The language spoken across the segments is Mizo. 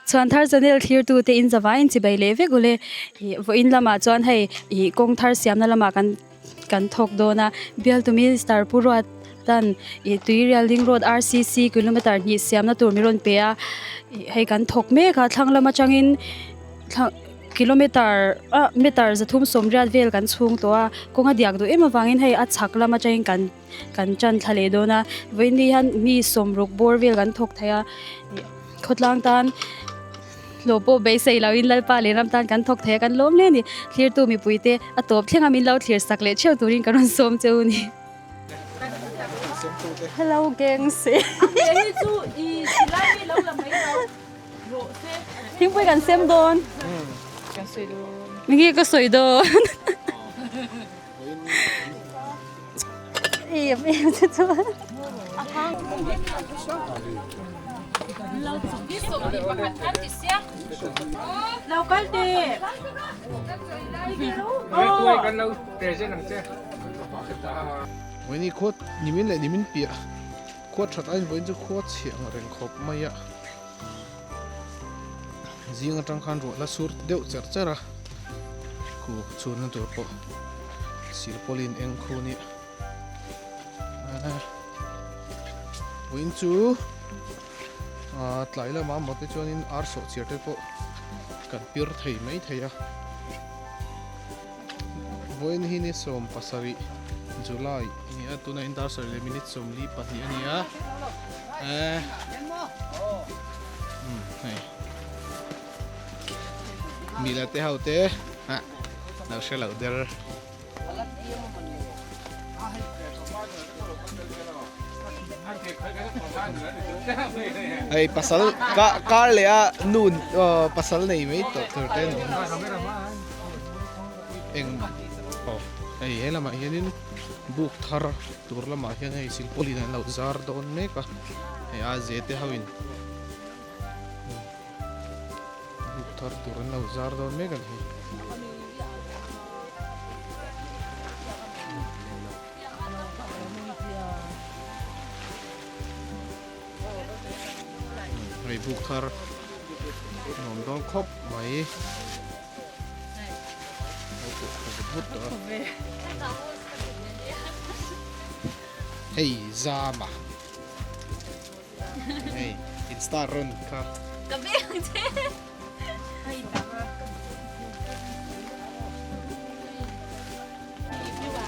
Chhuan thar channel thlir tu te in zavaiin chibai leh vek ule ih vawiin lamah chuan hei ih kawng thar siamna lamah kan kan thawk dawn a bialtu minister Pu Ruat tan ih Tuirial Ring Road RCC kilometer hnih siamna tur min rawn pe a ih hei kan thawk mek a thlang lam atangin thla kilometer ah meter zathum sawmriat vel kan chhung tawh a kawng a diak duh em avangin hei a chhak lam atangin kan kan tan thla leh dawn a vawiin ni hian mi sawmruk bawr vel kan thawk thei a ih khawtlang tan hlawh pawh beisei loin Lalpa leh ram tan kan thawk thei a kan lawm hle a ni thlirtu mipui te a tawp thleng a min lo thlir sak leh theuh turin ka rawn sawm che u a ni. Hello gangs Thingpui kan sem dawn Nge ka sawi dawn Em em che chuan Vawiin khua nimin leh nimin piah khua that aiin vawiin chu khua chhiah ang reng khawp mai a zing atang khan ruah la sur deuh cher cher a khu chhunna tur pawh silpawlin eng khu a nia vawiin chu tlai lamah maw te chuanin ar sawhchiar te pawh kan pir thei mai thei a. Vawiin hi ni 17 July a ni a, tunah hian dar sarih leh minute 42 a ni a, eh umm hei mila te ho te ah lo hre lo der. Hei pasal kar leh a nu pasal nei mai tawh tur te a ni. Eng aw hei he lamah hianin buk thar tur lamah hian hei silpawlin an lo zar dawn mek a hei a ze te ho in buk thar tur an lo zar dawn mek a ni hei. Hei buk thar nuam dawn khawp mai. Hei zama hei in star rawn kha ka beng che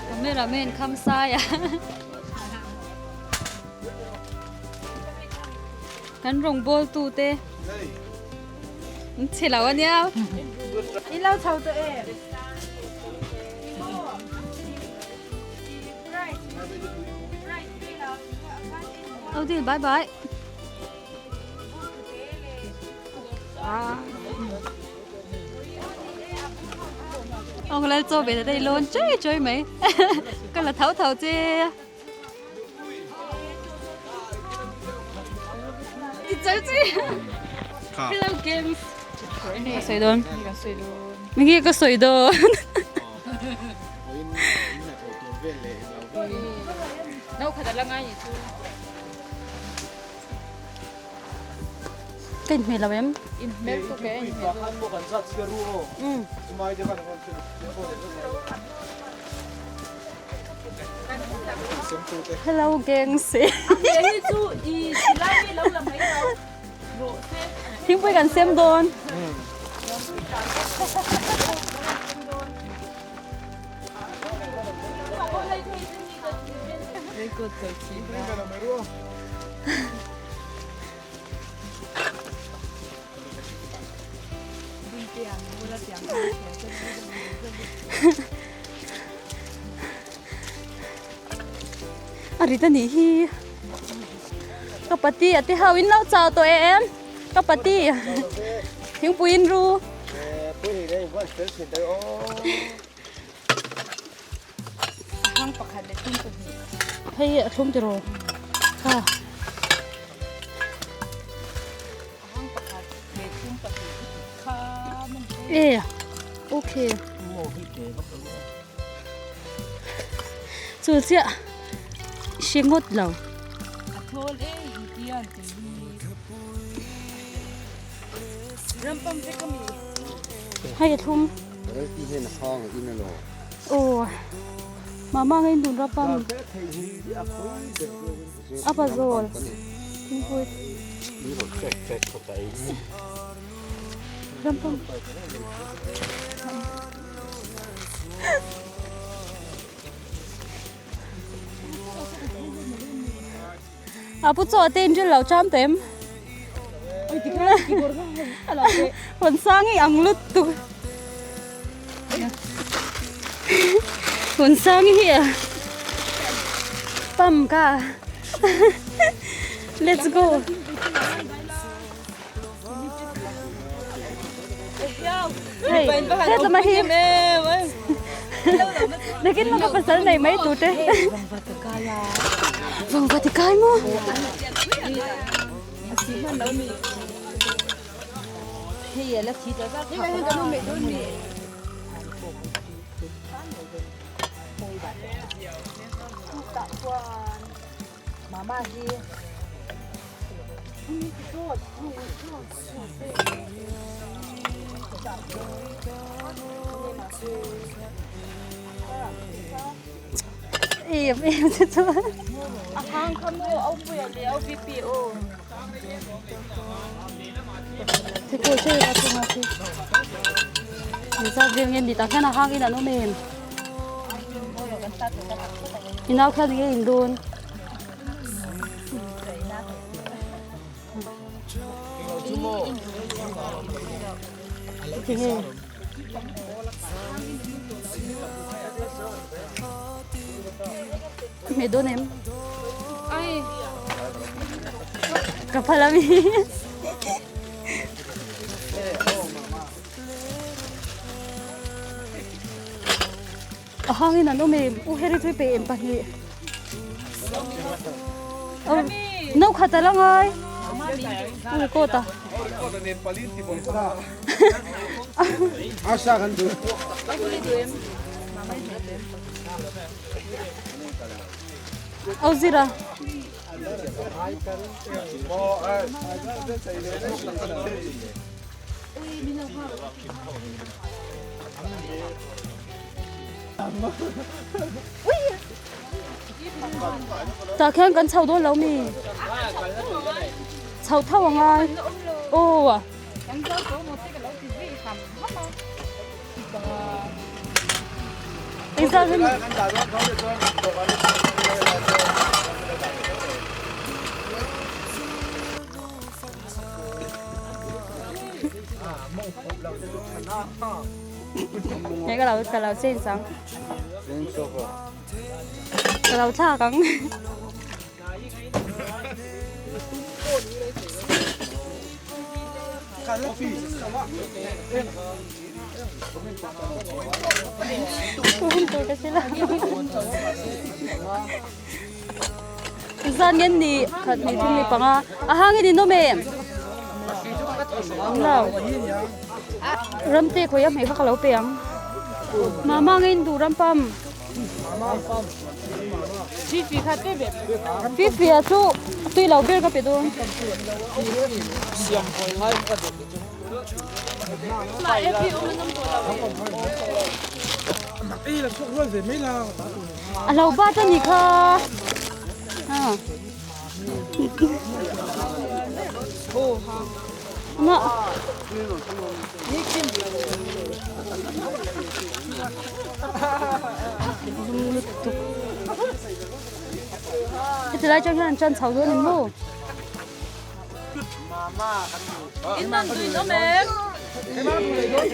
cameraman kham sai a kan rawngbawl tu te Chhe lo ania. In lo chho tawh em? Odil bye bye. Ông lên cho về đây luôn chơi chơi mấy. Cái là thấu thấu chứ. Hello games. Ka sawi dawn. Nge ka sawi dawn. Ka inhmeh lo em? Hello gangs. Thingpui kan sem dawn. A rit a nih hi ka pati a ti ho in lo chau tawh em ka pati thingpui in ru hei a thlum tiraw kha. E okay chu chiah hre ngawt lo Hei a thlum. Aw mama ngei dun rapam a pa zawl thingpui rampam. A pu chaw te in ril lo cham tawh em? Hawn sang hi ang lut tuk. Hawn sang hi a pam ka. Let's go. Hei, hetlama hi nakin laka pasal nei mai tur te. Vangva ti kai maw? Em em te chuan Thikul che a chunga khi Nizat vel nge ni tak hian a hang in an awm em I nau khan nge in dawn. Mẹ đôn em. Ai. Ka phala mi. A hangin an awm em? U heri thui pe em pahnih. No khat a la ngai. U record a. Au zira. Tah khian kan chho dawn lo mi? Chho tho a ngai. Aw a. Engzat hi Hei ka lo ka lo change ang. Ka lo thlak ang. Hun tur ka sila. Zan ngen ni khat ni thum ni panga a hangin in awm em? Awm lo. Ramte khawi a hmei kha ka lo pe ang. Mama nge in duh ram pam. Fifi a chu tui lo ber ka pe dawn. A lo bat a ni kha. Na. Heti lai chang hian an chan chho dawn in maw?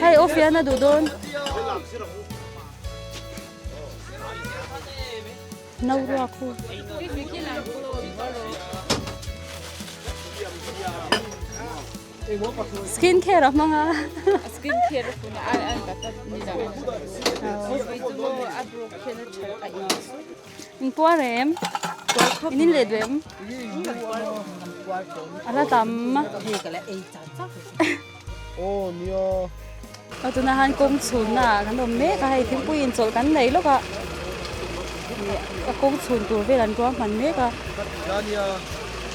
Hei off hian a duh dawn. No ruak hu. Skin care a hmang a. Skin care a fun a an ka ta ni la. In puar em? In in let em? A la tam. Aw nia. Aw tunah han kawng chhunna ah kan awm mek a hei thingpui inchawlh kan nei lawk a ih a kawng chhun tur vel an ruahman mek a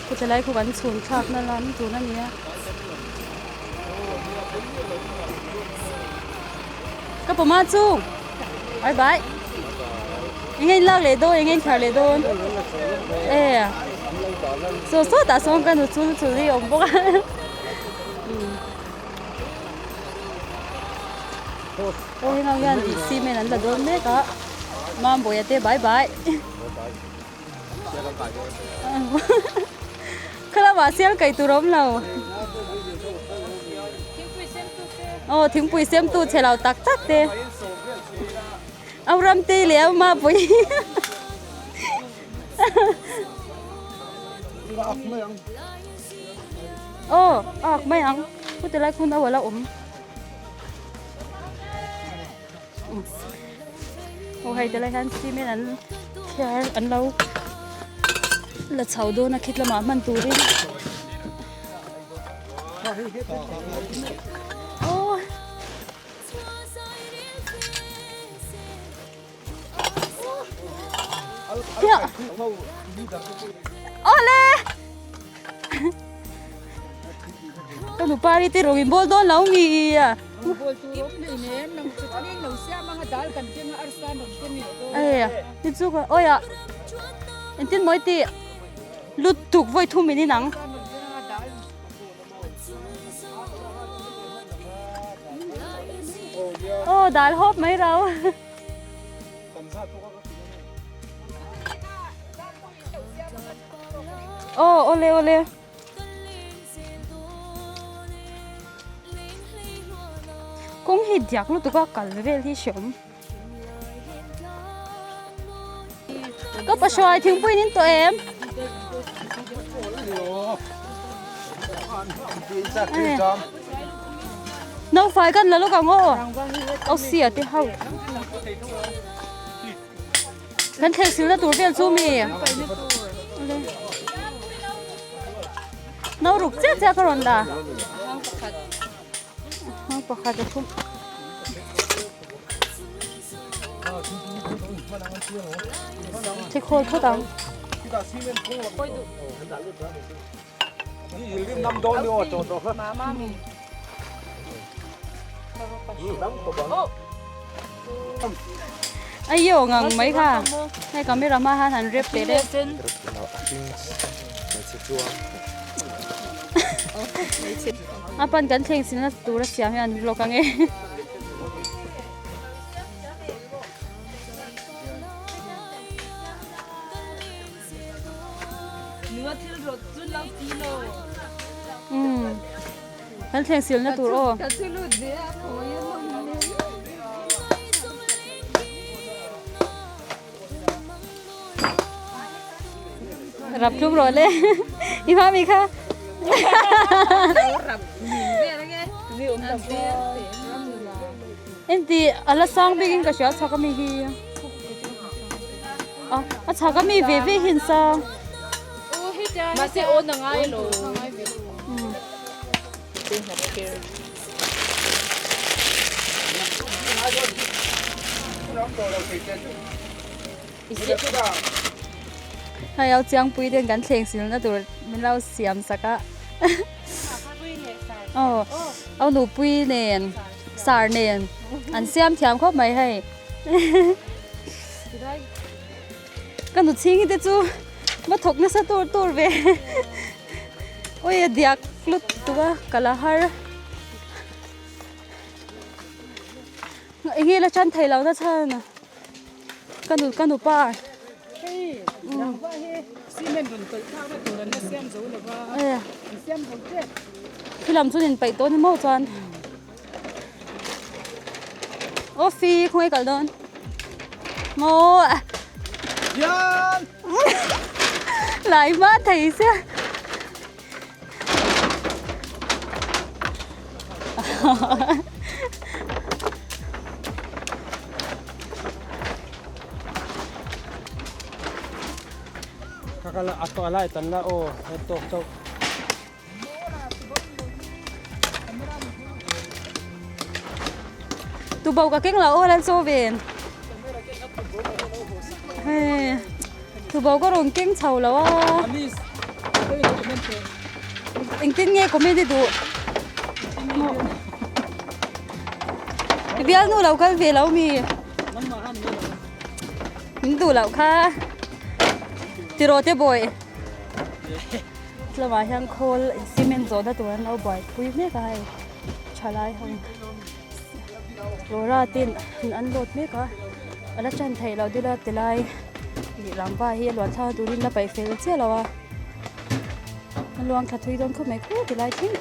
khawtlai khu kan chhun thlakna lam tur a ni a. Ka pawm a chu. Bye bye. Eng in lak leh dawn eng in thar leh dawn. E. So so ta sawng ka nu chul chul hi awm bawk a. Aw heng ho hian ih cement an la dawn mek a. Mambawiah te bye bye. Khalamah sial kaih tur a awm lo. Aw thingpui semtu chhe lo tak tak te. Au Ramte leh au Mapui. Aw a ak mai ang. Chuti lai khun a la awm. Aw hei tilai hian cement an thiar an lo la chho dawn a khit lamah hman turin aw Awle! Ka nupa ri te rawng in bawl dawn lo ngi a. Bawl tur awm hlei nem nang chu chuan in lo siam anga dal kan keng a arsa an rawn keng leh dawn. Aia ti chu ka awia engtin mawi ti lut tuk vawi thum in inang. Aw dal hawp mai rau. Aw awle awle. Kawng hi diak lutuk a kal vel hi hreawm. Ka pahruai thingpui in tawh em? No fai kan la lawk ang aw. Aw sia te ho. Kan thleng silna tur vel chu mi. No ruk chiah chiah ka rawn la. Hang pakhat a thum. Thikhawl phawt ang. Ayo ngang mai kha. Hei camera hma han han rep teh le. A pan kan thleng silna tur a siam hian vlog ange. Kan thleng silna tur aw. Rap tlum rawh le. I hma mi kha. Enti ala sang bik in ka hria chhak ami hi. A a chhak ami ve ve hin sang. Mahse aw na ngai lo. Hei au chiangpui ten kan thleng silna tur min lo siam sak a aw au nupui nen sar nen an siam thiam khawp mai hei ka nu chhing te chu va thawk nasa tur tur ve ui a diak lut tuk a ka la har eng nge la tan thei lo na chhan ka nu ka nu pa Hei rangva hi cement rawn tawlh thlak na tur an la siam zo lo va an siam zo tep. Khi lam chu nin paih tawh ni maw chuan. Aw fi khawnge kal dawn maw Hian lai hma thei sia. Kakala ato alai tan la aw tawk chauh. Tu bo ka keng lo aw lan so ven. Hei tu bo ka rawn keng chho lo a. Engtin nge comment i duh? I bialnu lo kal ve lo mi. Min duh loh kha. Tiraw te bawi. Tlawmah hian khawl cement zawhna tur an lo buaipui mek a hei thalai ho Laura ten an load mek a a la tan theih loh dil a tilai ih rangva hi a luan thlak turin la paih fel chiah lo a a luang thla thui dawn khawp mai khu tilai thleng.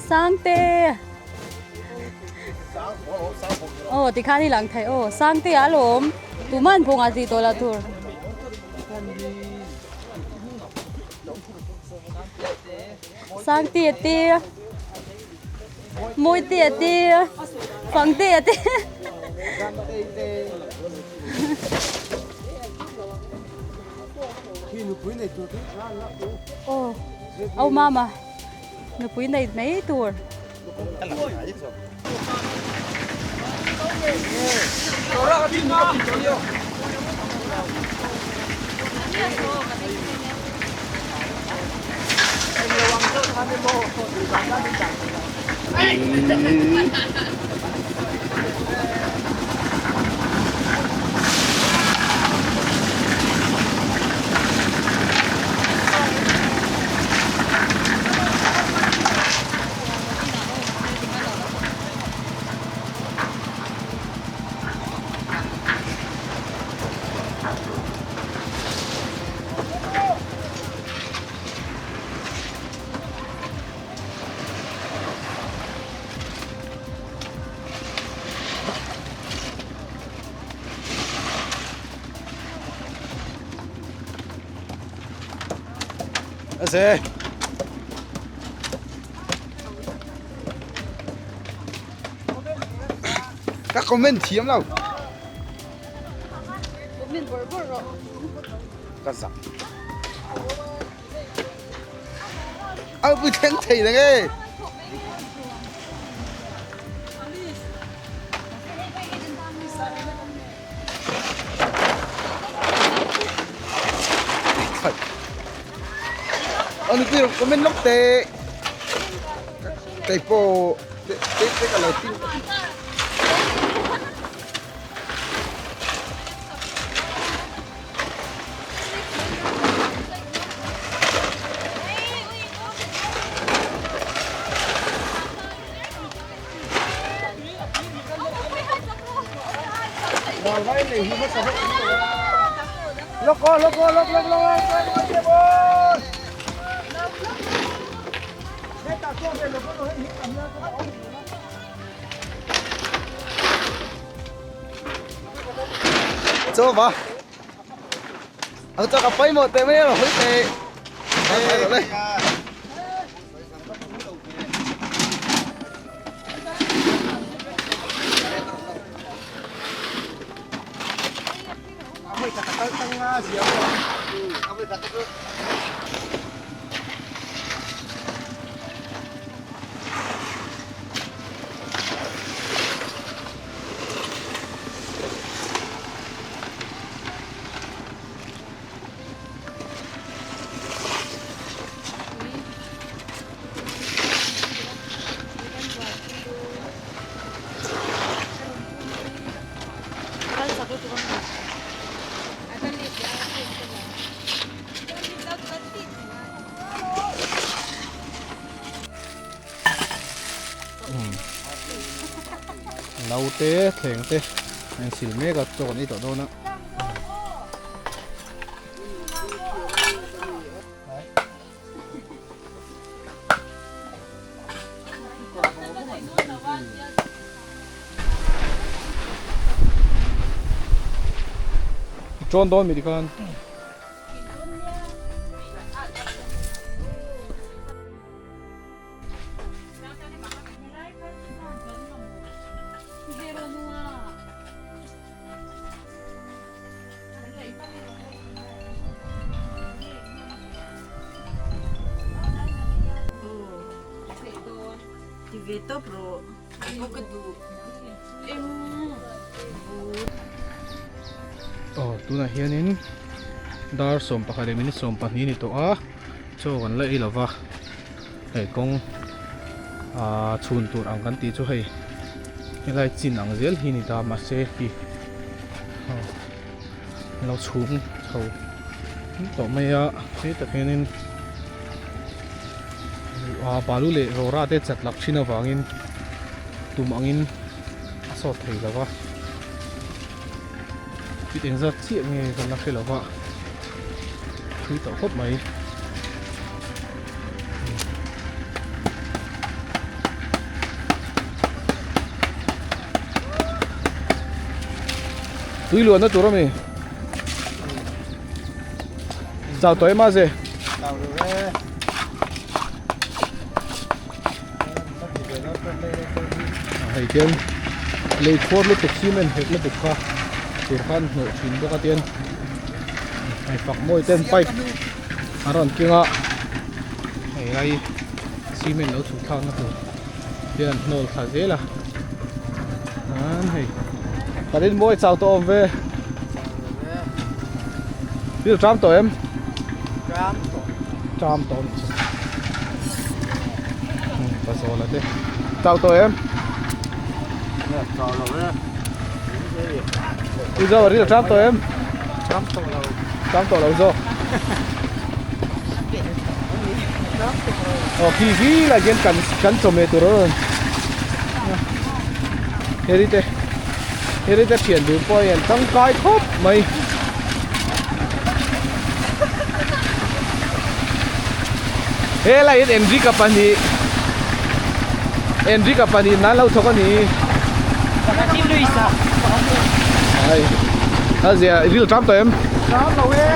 Sangte Aw tikhan i lang thei aw Sangte a lawm tuman phawngah tih tawh lah tur. Sangte a te Mawite a te Fangte a te. Aw au mama nupui nei mai tur. Ase. Ka comment thiam lo. Comment bawrh bawrh rawh. Ka zak. A pui thleng thei reng e. Anh cứ comment lóc tệ Tệ po tệ tệ tệ cả lời tin Loko loko lok lok lok Cho va. Ang cho ka pawimawh teh mai a hawi teh. Naute thleng te a insil mek a chaw kan ei tawh dawn a. Trawn dawn mi tikhan. Aw tunah hianin dar 11 leh minute 12 a ni tawh a chaw kan la ei lova. Hei kawng ah chhun tur ang kan tih chu hei helai chin ang zel hi a ni ta mahse khi aw an lo chhung chho tawh mai a hetah hianin ah balu leh rawra te chat lak thin avangin tum angin a sawt thei lo va fit engzat chiah nge kan la hre lo va thui tawh khawp mai. Tui luahna tur ami chau tawh em a ze hei khian lei khuar lutuk cement hek lutuk kha tur khan hnawh thin bawk a tian hei fak mawi ten pipe a rawn keng a hei lai cement lo chhuk thlakna tur hian an hnawl thla zel a an hei kan in mawi chau tawh awm ve thil tram tawh em tram tawh tram tawh ni chu pa zawla te chau tawh em chau lo e i zo ril tram tawh em tram tawh lo tram tawh lo zawk Aw khi khi lai khian kan kan chawhmeh tur a rawn heri te heri te thian dun pawh hian tangkai khawp mai helai hian Enrica pahnih Enrica pahnih nan lo thawk a ni ai a zia ril tam tawh em tam lo e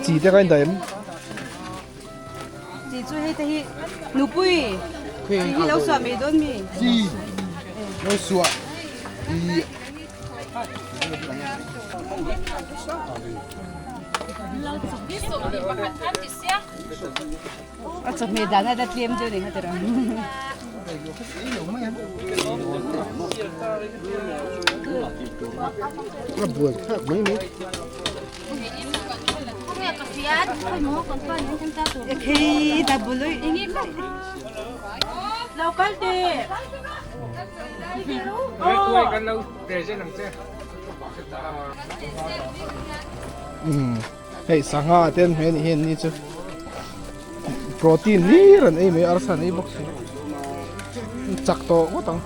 Chi te ka in dah em? Chi chu hei te hi nupui chi hi lo suah mai dawn mi? Chi lo suah i. A chawhmeh dan a la tlem deuh ni kha tiraw. A buai thlak mai mai. Ekhei ta bului. Lo kal teh. Hei sangha te an hmeh anih hi anni chu protein hlir an ei mai arsa an ei bawk si chak tawh ngawt ang.